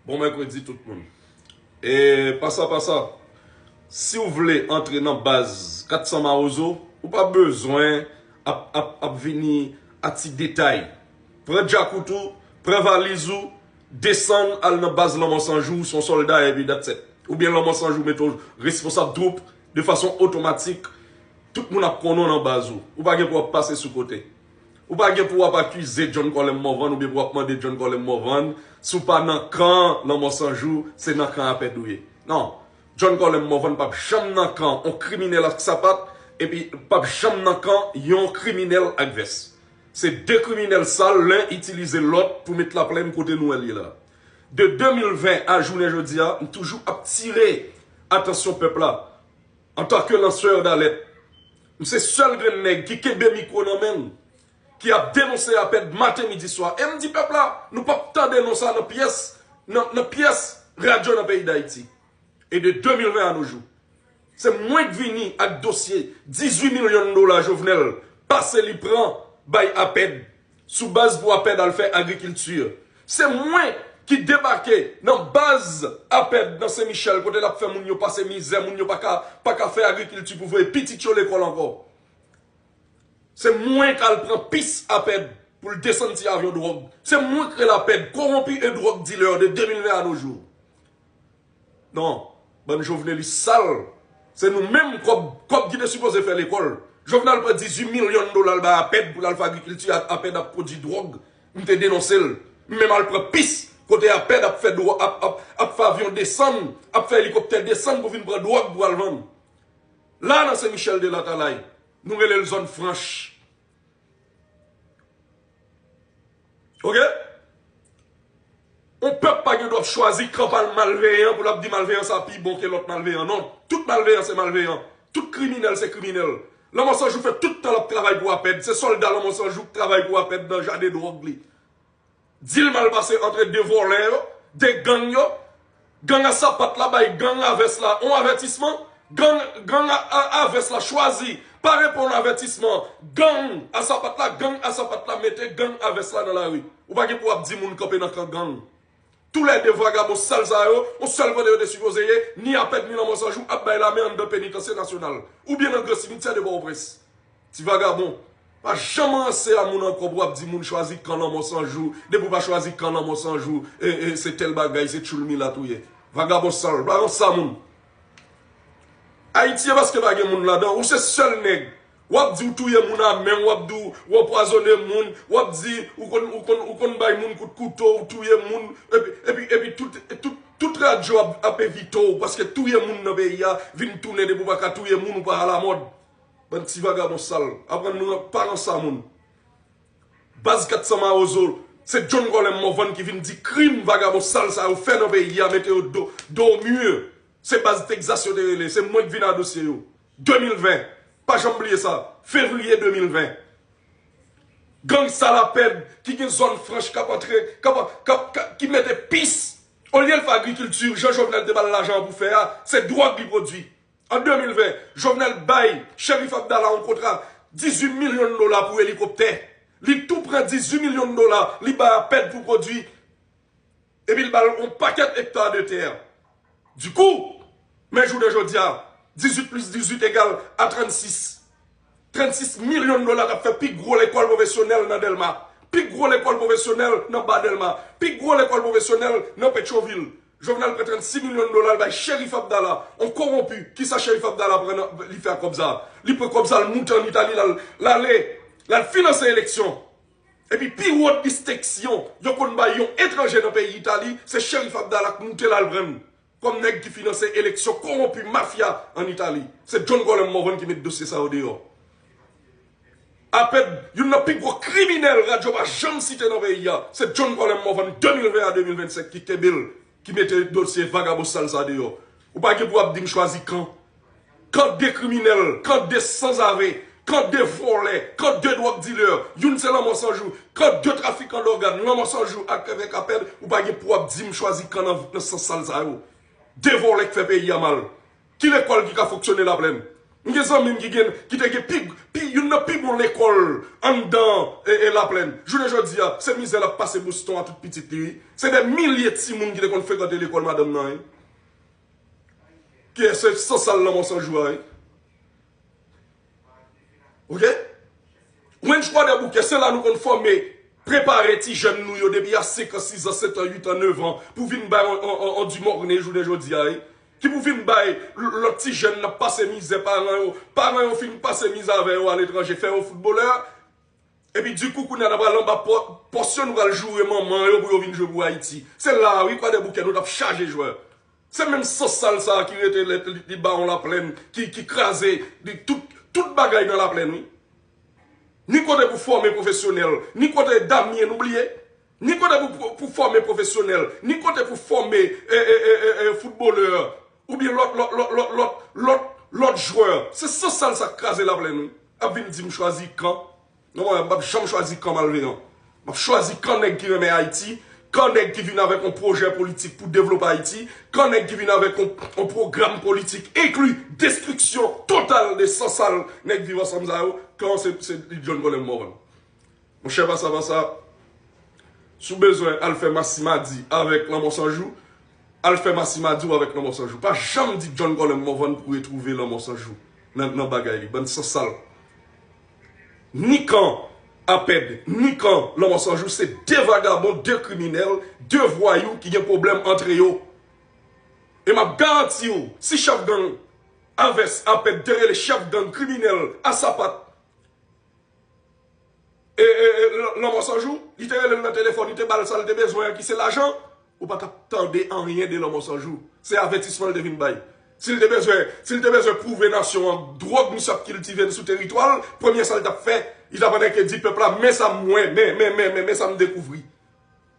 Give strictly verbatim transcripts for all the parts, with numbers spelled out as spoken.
Bon mèkredi tout moun. E pasa pasa, si w vle antre nan baz kat san Mawozo, ou pa bezwen ap, ap, ap vini a ti detay. Pran djakout ou, pran valiz ou, desann al nan baz Lanmò San Jou, ou se yon sòlda epi that's it. Oubyen Lanmò San Jou mete w responsab twoup de fason otomatik, tout moun ap konnen w nan baz ou. Ou pa gen pou w ap pase sou kote. Ou pa gen pou w ap akize John Colem Morvan oubyen pou w ap mande John Colem Morvan si w pa nan kan Lanmò San Jou, se nan kan Apèd ou ye. Non. John Colem Morvan p ap janm nan kan yon kriminèl ak sapat, epi p ap janm nan kan yon kriminèl ak vès. Se de kriminèl sal, len itilize lòt pou met Laplèn kote nou wè l ye la. De de mil ven a jounen jodi a, m toujou ap tire atansyon pèp la. Antanke lansè dalèt, m se sèl grenn nèg ki kenbe mikwo nan men l, ki ap denonse Apèd maten, midi, swa. E m di pèp la, nou p ap tande non sa nan pyès, nan, nan pyès radyo nan peyi Dayiti. E de de mil ven a nos jours, se mwen k vini ak dosye dizuit milyon dola Jovenel pase li pran bay Apèd sou baz pou Apèd al fè agrikilti. Se mwen ki debake nan baz Apèd nan Sen Michèl kote l ap fè moun yo pase mizè, moun yo pa ka, pa ka fè agrikilti pou voye pitit yo lekòl ankò. Se mwen k al pran pis Apèd pou l desann ti avyon dwòg. Se mwen k rele Apèd, kowonpi e dwòg dilè de de mil ven a nos jours. Non, bann Jovenelis sal. Se nou menm kòb, kòb ki te sipoze fè lekòl. Jovenel pran dizuit milyon dola l bay Apèd pou l al fè agrikilti, Apèd ap pwodui dwòg. M te denonse l. M menm al pran pis kote Apèd ap fè dwò-, ap, ap, ap fè avyon desann, ap fè elikoptè desann pou vin pran dwòg pou al vann. La nan Sen Michèl de Latalay, nou rele l zòn franch. Oke? Yon pèp pa gen dwa ap chwazi kan pa l malveyan pou l ap di malveyan sa pi bon ke lòt malveyan. Non, tout malveyan se malveyan. Tout kriminèl se kriminèl. Lanmò San Jou fè tout tan l ap travay pou Apèd. Se sòlda Lanmò San Jou k travay pou Apèd nan jaden dwòg li. Di l mal pase antre de vòlè yo, de gang yo. Gang a sapat la bay gang a vès la yon avètisman. Gang, gang a, a, a vès la chwazi pa reponn avètisman gang a sapat la. Gang a sapat la mete gang a vès la nan lari. Ou pa gen pou w ap di moun kanpe nan kan gang. Toulède vagabon sal sa yo, yon sèl kote yo te sipoze ye, ni Apèd ni Lanmò San Jou ap bay lamen anndan penitansye nasyonal, oubyen nan gran simityè de Pòtoprens. Ti vagabon, pa janm ranse a moun ankò pou w ap di moun chwazi kan Lanmò San Jou, depi w pa chwazi kan Lanmò San Jou, e, e, se tèl bagay, se tchoul milat ou ye. Vagabon sal, pa ranse a moun. Ayiti e paske pa gen moun ladan, ou se sèl nèg. W ap di w touye moun a men w, w ap di w, w anpwazonnen moun, w ap di ou konn, ou konn, ou konn bay moun kout kouto, ou touye moun, epi, epi, epi tout, tout, tout radyo ap, ap envite w, paske touye moun nan peyi a vin tounen, depi w pa ka touye moun, ou pa alamòd. Bann ti vagabon sal, aprann nou pa ranse a moun. Baz kat san Mawozo, se John Colem Morvan ki vin di krim vagabon sal sa yo fè nan peyi a, mete yo do, do mi. Se baz Texas yo te rele, se mwen k vin a dosye yo. De mil ven, pa janm bliye sa, fevriye de mil ven. Gang sal Apèd ki gen zòn franch k ap antre, k ap, k ap, k ap, ki mete pis. Olye l fè agrikilti, jan Jovenel te ba l lajan an pou fè a, se dwòg li pwodui. An de mil ven, Jovenel bay Cherif Abdallah yon kontra dizuit milyon dola pou elikoptè. Li tou pran dizuit milyon dola, li bay Apèd pou pwodui. Epi l ba l yon pakèt ekta de tè. Dikou, men jounen jodi a, dizuit plis dizuit egal a trannsis. Trannsis milyon dola k ap fè pi gwo lekòl pwofesyonèl nan Dèlma, pi gwo lekòl pwofesyonèl nan Ba Dèlma, pi gwo lekòl pwofesyonèl nan Petwovil. Jovenel pran trannsis milyon dola, l bay Cherif Abdallah, yon kowonpi. Kisa Cherif Abdallah pran nan, li fè ak kòb sa a? Li pran kòb sa a, l moute ann Itali, l al, l ale, l al finanse eleksyon. Epi pi wo distenksyon yo konn bay yon etranje nan peyi Itali, se Cherif Abdallah k moute l al pran l kòm nèg ki finanse eleksyon kowonpi mafya ann Itali. Se John Colem Morvan ki met dosye sa yo deyò. Apèd, youn nan pi gwo kriminèl radyo pa janm site nan peyi a, se John Colem Morvan de mil ven a de mil vennsenk ki kenbe l, ki mete dosye vagabon sal sa deyò. Ou pa gen pou ap di m chwazi kan. Kan de kriminèl, kan de sanzave, kan de vòlè, kan de dwòg dilè, youn se Lanmò San Jou, kan de trafikan dògàn, Lanmò San Jou ak avèk Apèd, ou pa gen pou ap di m chwazi kan nan, nan sans sal sa yo. De vòlè k fè peyi a mal. Ki lekòl ki ka fonksyone Laplèn? M gen zanmi m ki gen, ki te gen pi, pi, youn nan pi bon lekòl anndan e, e Laplèn. Jounen jodi a, se mizè l ap pase Boston a tout pitit li, wi. Se dè milye timoun ki te konn frekante lekòl madanm nan, wi. Ki se sansal Lanmò San Jou a, wi. Oke? Wench Kwadèboukè, se la nou konn fòme, prepare ti jèn nou yo depi a senk an, sis an, sèt an, uit an, nèf an, pou vin bay on, on, on, on Dumornay jounen jodi a, wi. Ki pou vin bay l-, lòt ti jèn n ap pase mizè, paran yo, paran yo fin pase mizè avè yo aletranje, fè yo foutbolè. Epi dikou kounye a n ap pral anba pò-, pòs yo, nou pral joure manman yo pou yo vin jwe pou Ayiti. Se la a, wi, Kwadèboukè, nou t ap chaje jwè. Se menm sansal sa a ki rete lè li, li bawon Laplèn, ki, ki kraze li tout, tout bagay nan Laplèn, wi. Ni kote pou fòme pwofesyonèl, ni kote Damien, nou bliye. Ni kote pou, pou, pou fòme pwofesyonèl, ni kote pou fòme e, e, e, e, e, foutbolè, oubyen lòt, lòt, lòt, lòt, lòt, lòt, lòt jwè. Se sansal sa k kraze Laplèn, wi. Ap vin di m chwazi kan. Non, mwen, m p ap janm chwazi kan malveyan. M ap chwazi kan nèg ki renmen Ayiti, kan nèg ki vin avèk yon pwojè politik pou devlope Ayiti, kan nèg ki vin avèk yon, yon pwogram politik enkli destriksyon total de sansal nèg Viv Ansanm sa yo, kan se, se John Colem Morvan. Monchè, pasa, pasa, si w bezwen al fè masimadi avèk Lanmò San Jou, al fè masimadi w avèk Lanmò San Jou. Pa janm di John Colem Morvan pou retwouve Lanmò San Jou nan, nan bagay li. Bann sansal. Ni kan Apèd, ni kan Lanmò San Jou, se de vagabon, de kriminèl, de vwayou ki gen pwoblèm antre yo. E m ap garanti w, si chèf gang a vès, Apèd, te rele chèf gang kriminèl a sapat, e, e, e, Lan-, Lanmò San Jou, li te rele l nan telefòn, li te ba l sa l te bezwen an, ki se lajan, ou pa t ap tande anyen de Lanmò San Jou. Se avètisman l te vin bay. Si l te bezwen, si l te bezwen pwouve nasyon an dwòg misye ap kiltive sou teritwa l, premye sa l t ap fè, li t ap annik di pèp la, men sa m wè, men, men, men, men, men sa m dekouvri.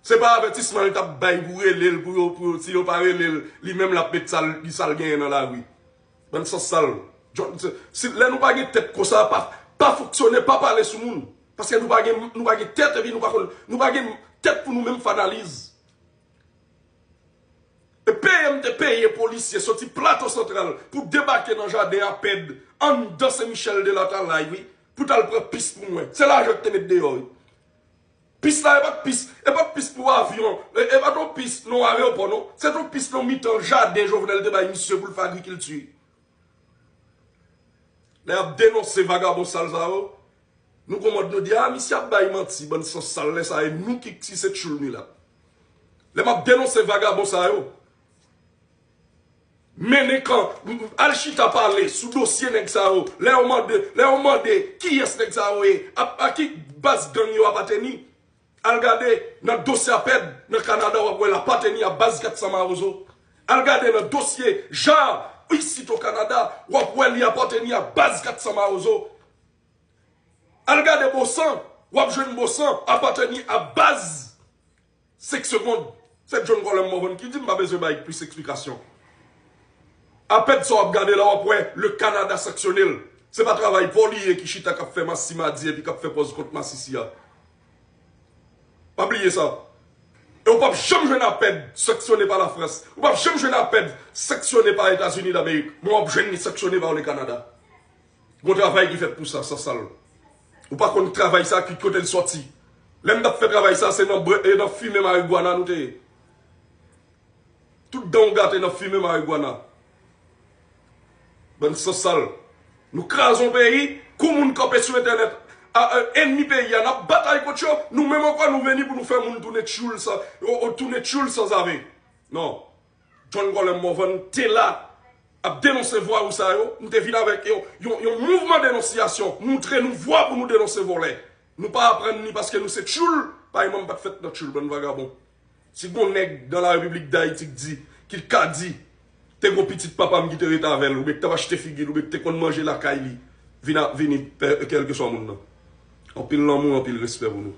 Se pa avètisman li t ap bay pou rele l, pou yo, pou yo, si yo pa rele l, li menm l ap met sa l, li sa l genyen nan lari. Bann sansal. John, se, si, lè nou pa gen tèt konsa, pa, pa fonksyone, pa pale sou moun. Paske nou pa gen, nou pa gen tèt, epi nou pa konn, nou pa gen tèt pou nou menm fè analiz. E peye m te peye polisye soti Plato Santral pou debake nan jaden Apèd, anndan Sen Michèl de Latalay, wi, pou t al pran pis pou mwen. Se lajan k te met deyò, wi. Pis la, e pa t pis, e pa t pis pou avyon, e, e pa t yon pis nan yon ayewopò, non. Se t yon pis nan mitan jaden Jovenel te bay misye pou l fè agrikilti. Lè y ap denonse vagabon sal sa yo, nou konprann, nou di, a, misye ap bay manti, bann sansal, lè sa, e nou ki, ki se tchoul milat. Lè m ap denonse vagabon sa yo, mennen kan, al chita pale sou dosye nèg sa yo. Lè yo mande, lè yo mande kiyès nèg sa yo ye, a, a ki baz gang yo apateni. Al gade nan dosye Apèd nan Kanada, w ap wè l apateni a baz Kat San Mawozo. Al gade nan dosye Ja isit o Kanada, w ap wè li apateni a baz Kat San Mawozo. Al gade Bosan, w ap jwenn Bosan apateni a baz Senk Segond. Se John Colem Morvan ki di, m pa bezwen bay plis eksplikasyon. Apèd sa w ap gade la, w ap wè le Kanada sanksyone l. Se pa travay pa w li ye ki chita k ap fè masimadi epi k ap fè pòz kont masisi a. Pa bliye sa. E w p ap janm jwenn Apèd sanksyone pa Lafrans. Ou p ap janm jwenn Apèd sanksyone pa Etazini Damerik. Men w ap jwenn li sanksyone pa le Kanada. Gon travay ki fèt pou sa, sansal. Ou pa konn travay sa ki kote l sòti. Lè m t ap fè travay sa, se nan bre-, e nan fimen marigwana nou te ye. Tout dan w gate nan fimen marigwana. Bann sansal. Nou kraze yon peyi, kou moun kanpe sou entènèt, a, a, ènmi peyi a, n ap batay kont yo, nou menm ankò nou vini pou nou fè moun tounen tchoul san, o, o, tounen tchoul sanzave. Non. John Colem Morvan te la ap denonse vwayou sa yo. Nou te vin avèk yon, yon, yon mouvman denonsiyasyon, montre nou vwa pou nou denonse vòlè. Nou pa aprann li paske nou se tchoul, payi manm pa t fèt nan tchoul, bann vagabon. Si gon nèg nan la Repiblik Dayiti k di, ki ka di, te gon pitit papa m ki te rete avè l, oubyen ki t ap achte figi l, oubyen ki te konn manje lakay li, vin a, vini, kèlkeswa moun nan. Anpil lanmou, anpil respè pou nou.